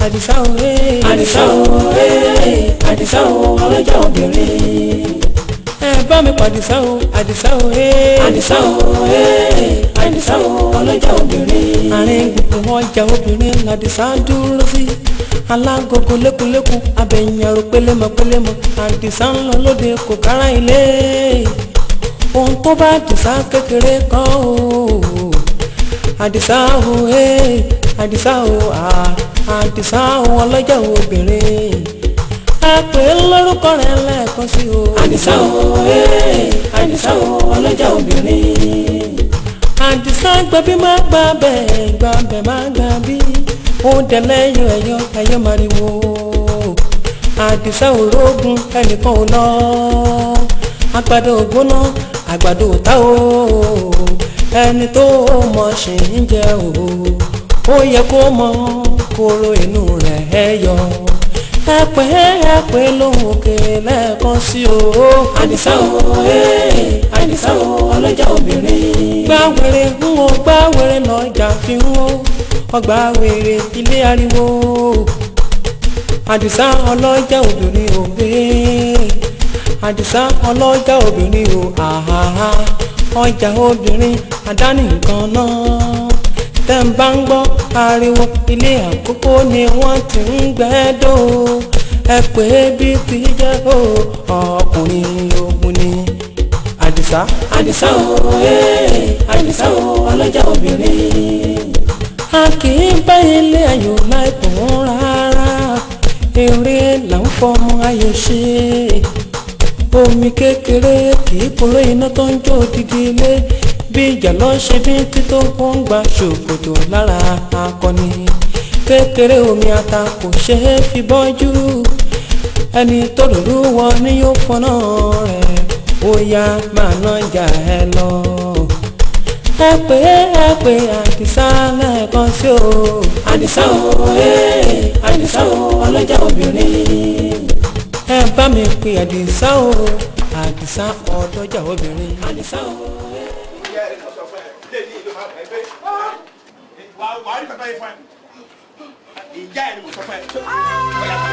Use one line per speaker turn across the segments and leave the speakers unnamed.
Àdìsá o ee. Àdìsá o ee. Àdìsá o ọlọ́jà obìnrin. Ẹ bá mi pàdìsá o, Àdìsá o ee. Àdìsá o ee. Àdìsá o ọlọ́jà obìnrin. Àárín gbùngbùn ọjà obìnrin làdìsá dúró sí. Alágogo lékuléku abẹ̀yìn àrò pélémọ̀ pélémọ̀. Àdìsá ń lọ lóde kò kára ilé. Ohun tó bá Àdìsá kékeré kan o. Àdìsá o ee. Àdìsá o a. Àdìsá o ọlọ́jà obìnrin. Ẹ pè é lórúkọ rẹ̀ lẹ́ẹ̀kan sí o. Àdìsá o ee. Àdìsá o ọlọ́jà obìnrin. Àdìsá gbẹbí má gbà bẹ́ẹ̀ gbà bẹ́ẹ̀ má gbà bí. Ó dẹ̀lẹ́yọ̀ ẹ̀yọ́ ẹ̀yọ́ mariwo. Àdìsá òrógùn ẹnìkan ò lọ. Àgbàdo ògbóná àgbàdo òtá o. Ẹni tó mọ̀ ṣì ń jẹ o. Ó yẹ kó mọ kóró inú rẹ̀ ẹ yọ. Ẹ pè é lóhùn òkè lẹ́ẹ̀kan sí o. Àdìsá o ee. Àdìsá o ọlọ́jà obìnrin. Gbàwèrè ń wo gbàwèrè lọ́jà fi ń wo. Ọgbà wèrè ilé ariwo. Àdìsá ọlọ́jà obìnrin o ee. Àdìsá ọlọ́jà obìnrin o àhàhà. Ọjà obìnrin àdáni nǹkan náà. Tẹ́ ń bá ń gbọ́ ariwo ilé àkókò ni wọ́n ti ń gbẹ́dọ̀. Ẹ pè é bí ti jẹ́ o ọkùnrin ogun ni. Àdìsá. Àdìsá o ee. Àdìsá o ọlọ́jà obìnrin. A kì í bá ilé ayò láìpọ̀ rárá. Eré là ń fọmọ ayò ṣe. Omi kékeré kì í poró iná tó ń jó odidi ilé. Bí ìjà lọ ṣe bí tító ó ń gba ṣòkòtò lára akọni. Kékeré omi ata kò ṣe é fi bọ́jú. Ẹni tó dòdú wọ ni yóò fọnà rẹ̀. Ó yá máa ná ìjà ẹ lọ. Ẹ pè é Àdìsá lẹ́ẹ̀kan sí o. Àdìsá o ee. Àdìsá o ọlọ́jà obìnrin. Ẹ bá mi pe Àdìsá o. Àdìsá ọlọ́jà obìnrin. Àdìsá o ee.
Ìyá ẹ̀ ni mo sọ fún ẹ.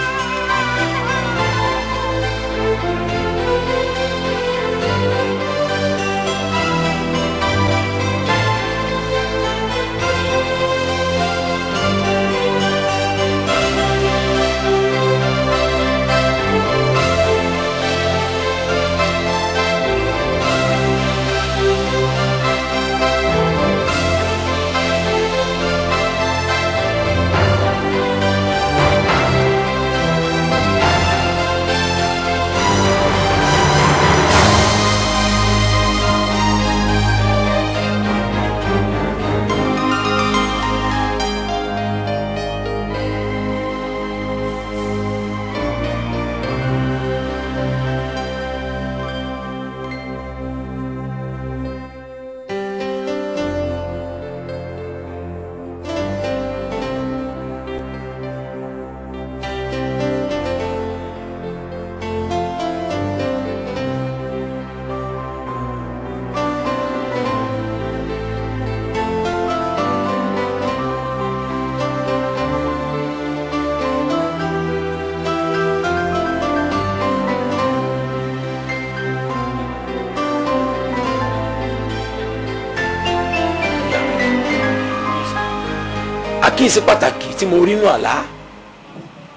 Àkíyèsí pàtàkì tí mo rí nù àlá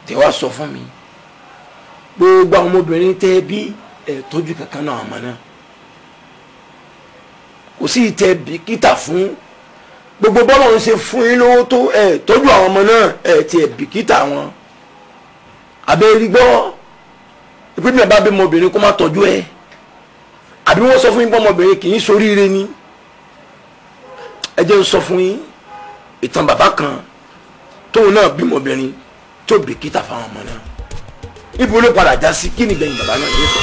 tẹ wá sọ fún mi, gbogbo àwọn ọmọbìnrin tẹ bí ẹ tọ́jú kankan náà àmọ́ náà kò sí tẹ bìkítà fún gbogbo bọ́lá ń ṣe fún yín lówó tó ẹ tọ́jú àwọn ọmọ náà ẹ tiẹ̀ bìkítà wọn. Àbẹ́rí gbọ́ ìpínlẹ̀ bá bí ọmọbìnrin kó má tọ́jú ẹ, àbí wọ́n sọ fún yín pé ọmọbìnrin kì í ṣoríire ni. Ẹ jẹ́ ń sọ fún yín ìtàn bàbá kan tóun náà bímọ obìnrin tó bìkítà fáwọn ọmọ náà, ibo ló padà já sí, kí ni gbẹ̀yìn bàbá náà yóò sọ.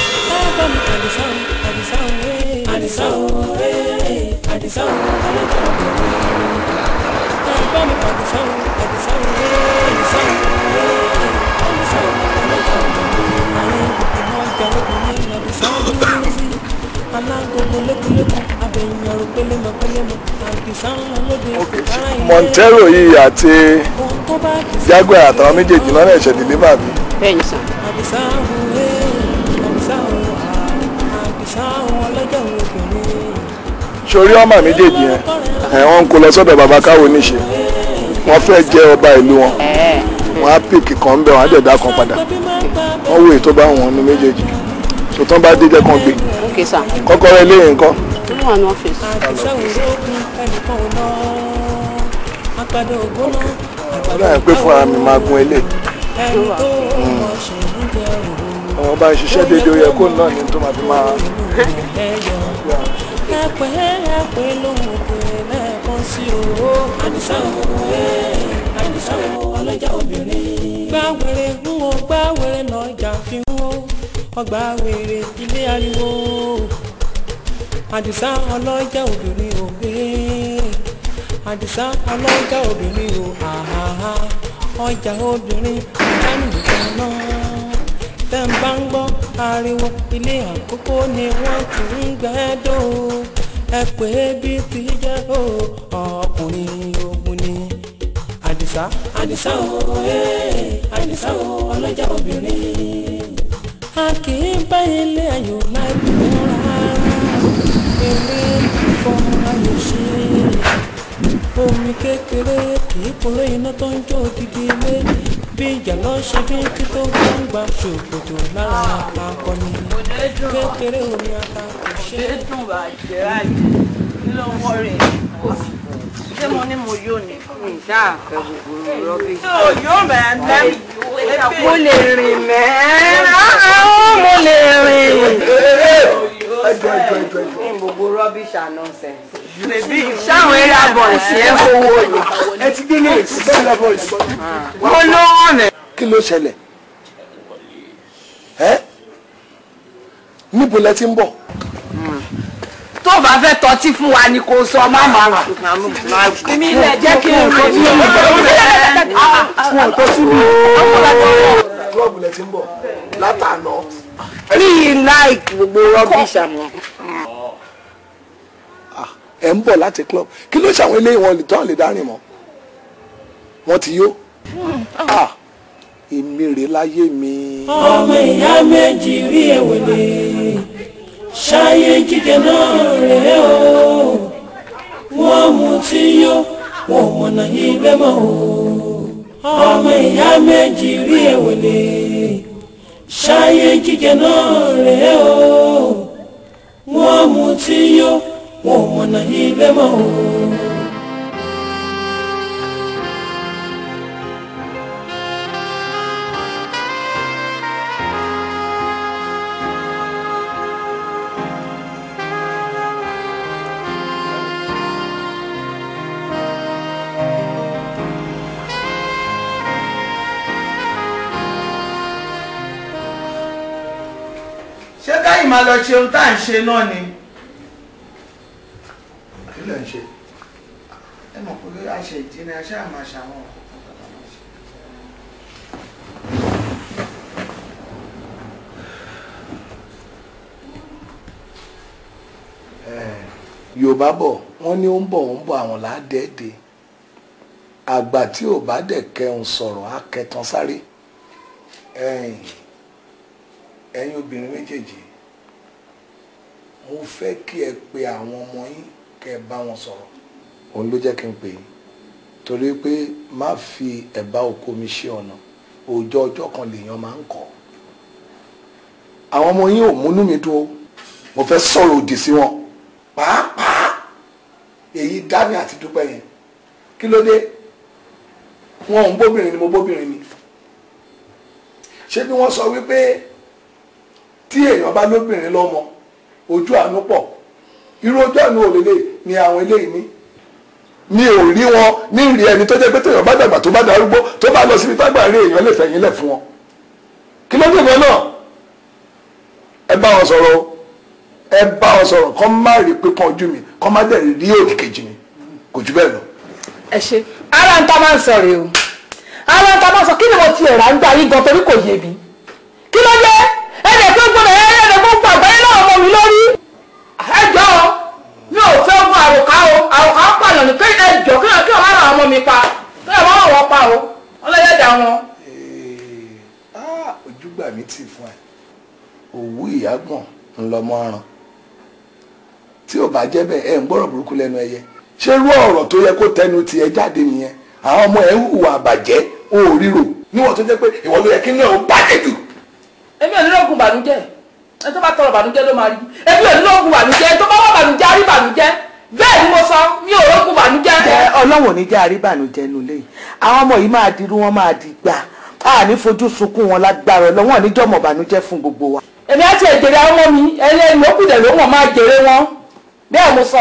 Àdìsá o Àdìsá o ee. Àdìsá o ee. Àdìsá o ọlọ́jà obìnrin. Ẹ bá mi Àdìsá o Àdìsá o ee. Àdìsá o ee. Àdìsá o ọlọ́jà obìnrin. Àárín gbùngbùn ọjà obìnrin Àdìsá dúró sí. Alágogo lékuléku abẹ̀yìn ọ̀rọ̀ pélémọ̀ pélémọ̀ Àdìsá ń lọ lóde.
Montero yìí àti
Jaguar àtàwọn méjèèjì náà ẹ̀ṣẹ̀ deliver mi.
Bẹ́ẹ̀ni sà.
Àdìsá o Àdìsá o Àdìsá o ọlọ́jà obìnrin.
Sórí ọmọ méjèèjì yẹn ẹ̀ wọ́n ń kó lọ sọ́dọ̀ bàbá káwo níṣe. Wọ́n fẹ́ jẹ́ ọba ìlú wọn. Wọ́n á pìkì kan ń bẹ̀ wọ́n á dẹ̀ dá kan padà. Wọ́n wo èyí tó bá wọn nu méjèèjì. Sọtán bá dé jẹ́ kan gbé.
Ok sà.
Kọ́kọ́rọ́ eléyìí ńkọ́.
Ó wà ní ọ́fíìsì.
Àdìsá òrógùn ẹnìkan ò lọ. Àgbàdo ògbóná.
Ó dà pé fúnra mi máa gun eléyìí.
Ẹni tó mọ̀ ṣe ń jẹ òru.
Àwọn bá ń ṣiṣẹ́ déédéé ó yẹ kó náà ní tó máa fi máa.
Ẹ̀pẹ́ ẹ̀pẹ́ lóhùn pé lẹ́ẹ̀kan sí o. Àdìsá o Àdìsá o ọlọ́jà obìnrin. Gbàwèrè ń wo gbàwèrè lọ́jà fi ń wo ọgbà wèrè ilé ariwo. Àdìsá ọlọ́jà obìnrin o Àdìsá ọlọ́jà obìnrin o àhàhà ọjà obìnrin àdánìkan náà. Tẹ́ ń bá ń gbọ́ ariwo ilé àkókò ni wọ́n ti ń gbẹ́dọ̀ ẹ pé bí ti jẹ́ o ọkùnrin ogun ni. Àdìsá Àdìsá o Àdìsá o ọlọ́jà obìnrin. A kì í bá ilé ayò láì dùn rárá eré fọ́ ayò ṣe. Omi kékeré kì í polówó iná tó ń jó odidi ilé. Bí ìjà lọ ṣe bí tító gbangba ṣòkòtò lára akọni. Kékeré omi ata kò ṣe.
Ṣé dùn bàjẹ́ àjẹ́ kí ló ń wọ́rẹ̀? Ṣé mo ní mo yó ni?
Mi ṣáà fẹ́ gbogbo rọ́bì.
Yóò yóò mẹ́ mẹ́.
Mo lè rìn mẹ́. Mo lè rìn.
Ẹjọ́ ẹjọ́ ẹjọ́ ẹjọ́.
Ní gbogbo rubbish and nonsense. Ṣáwọn area boys yẹn fowó ni.
Ẹ ti délé area boys.
Mo lówó mẹ́.
Kí ló ṣẹlẹ̀? Ẹ́ níbo lẹ ti ń bọ̀?
Tó bá fẹ́ tọ́tí fún wa ni kò sọ má máa rà. Èmi ilẹ̀ jẹ́ kí n rìn mí.
Fún ọ̀tọ́ sí mi. Klọ́ọ̀bù lẹ ti ń bọ̀ látàná.
Mi like gbogbo rubbish àmọ́.
Ẹ ń bọ̀ láti club. Kí ló ṣàwọn eléyìí wọn lè tán lè dárìn mọ́? Wọ́n ti yó. Èmi rè láyé mi.
Ọmọ ìyá méjì rí ẹ̀wẹ̀lẹ̀ ṣáyé jíjẹ náà rèé o. Wọ́n mú tí yó, wọ́n mọ̀nà ilé mọ́ o. Ọmọ ìyá méjì rí ẹ̀wẹ̀lẹ̀ ṣáyé jíjẹ náà rèé o. Wọ́n mú tí yó, wọ́n mọ̀nà ilé mọ́ o.
Ṣé káyìn máa lọ ṣe ohun tá à ń ṣe náà ni?
Kí lẹ̀ ń ṣe?
Ẹ mọ̀ pé a ṣe ìdí ni a ṣáà máa ṣàwọn ọ̀kọ̀ọ̀kan tá a máa ṣe.
Yorùbá bọ̀ wọ́n ní ó ń bọ̀ ó ń bọ̀ àwọn làádẹ́ẹ̀dẹ́. Àgbà tí ò bá dẹ̀ kẹun sọ̀rọ̀ á kẹtan sáré. Ẹ̀yin obìnrin méjèèjì, mo fẹ́ kí ẹ pe àwọn ọmọ yín kẹ́ ẹ bá wọn sọ̀rọ̀. Òun ló jẹ́ kí n pè yín torí pé má fi ẹ̀bá oko mi ṣe ọ̀nà òòjọ́ ọjọ́ kan lèèyàn máa ń kọ́. Àwọn ọmọ yín ò múnú mi dùn o, mo fẹ́ sọ̀rọ̀ òdì sí wọn pàápàá èyí Dami àti Dúpẹ́ yẹn. Kí ló dé? Wọn ò ń bóbìnrin ni mo bóbìnrin ni. Ṣé bí wọ́n sọ wípé tí èèyàn bá lóbìnrin lọ́mọ ojú àánú pọ̀, irú ojú àánú òlélẹ̀ ni àwọn eléyìí ní. Mi ò rí wọn ní ìrì ẹni tó jẹ́ pé téèyàn bá dàgbà tó bá darúgbó tó bá lọ síbi tágbà rí èèyàn lè fẹ̀yìn lẹ̀ fún wọn. Kí ló dé gan náà? Ẹ bá wọn sọ̀rọ̀ o, ẹ bá wọn sọ̀rọ̀ kọ́ má rí pípọ́n ojú mi, kọ́ má dẹ̀ rí òdì kejì mi, kò jù bẹ́ẹ̀ lọ.
Ẹ ṣe ara ń ta máa ń sọ rèé o, ara ń ta máa ń sọ. Kí ni mo ti ẹ̀rà ń gbà yín gan torí kò yé mi? Kí ló dé? Ẹ̀rẹ̀ tó gbọ́dọ̀ ẹ̀rẹ̀ tó gbọ́ àgbáyé náà ọmọ mi lórí. Ẹ jọ̀ọ́ mi ò fẹ́ ogun àròká o, àròká pààyàn ní pé ẹ jọ̀ọ́ kí wọ́n má ra ọmọ mi pa, kí wọ́n má wọ́n pa o. wọn.
Ojúgbà mi tì fún ẹ, òwú ìyágbọ̀n ńlọmọ aràn tí ò bá jẹ́ bẹ́ẹ̀, ẹ ń gbọ́rọ̀ burúkú lẹ́nu ẹyẹ. Ṣé irú ọ̀rọ̀ tó yẹ kó tẹnu tiẹ̀ jáde nìyẹn? Àwọn ọmọ ẹ̀ ń hùwà àbàjẹ́, ó ríro níwọ̀n tó jẹ́ pé ìwọ ló yẹ kí náà ó bàjẹ́ jù.
Èmi ò ní lóògùn bànújẹ́. Ẹ tó bá tọrọ bànújẹ́ ló máa rí. Èmi ò ní lóògùn bànújẹ́. Ẹ tó bá wà bànújẹ́ á rí bànújẹ́. Bẹ́ẹ̀ ni mo sọ, mi ò rógùn bànújẹ́.
Ọlọ́run ò ní jẹ́ àríbànújẹ́ nulẹ̀ yìí. Àwọn ọmọ yìí máa dirú, wọn máa di gbà, a ní fojú sunkún wọn lágbára Ọlọ́run, wọn ní jọmọ bànújẹ́ fún gbogbo wa.
Èmi á ti ẹ̀ jèrè àwọn ọmọ mi, ẹlẹ́ni ó kù dẹ̀ ló wọ̀n máa jèrè wọn. Bẹ́ẹ̀ mo sọ.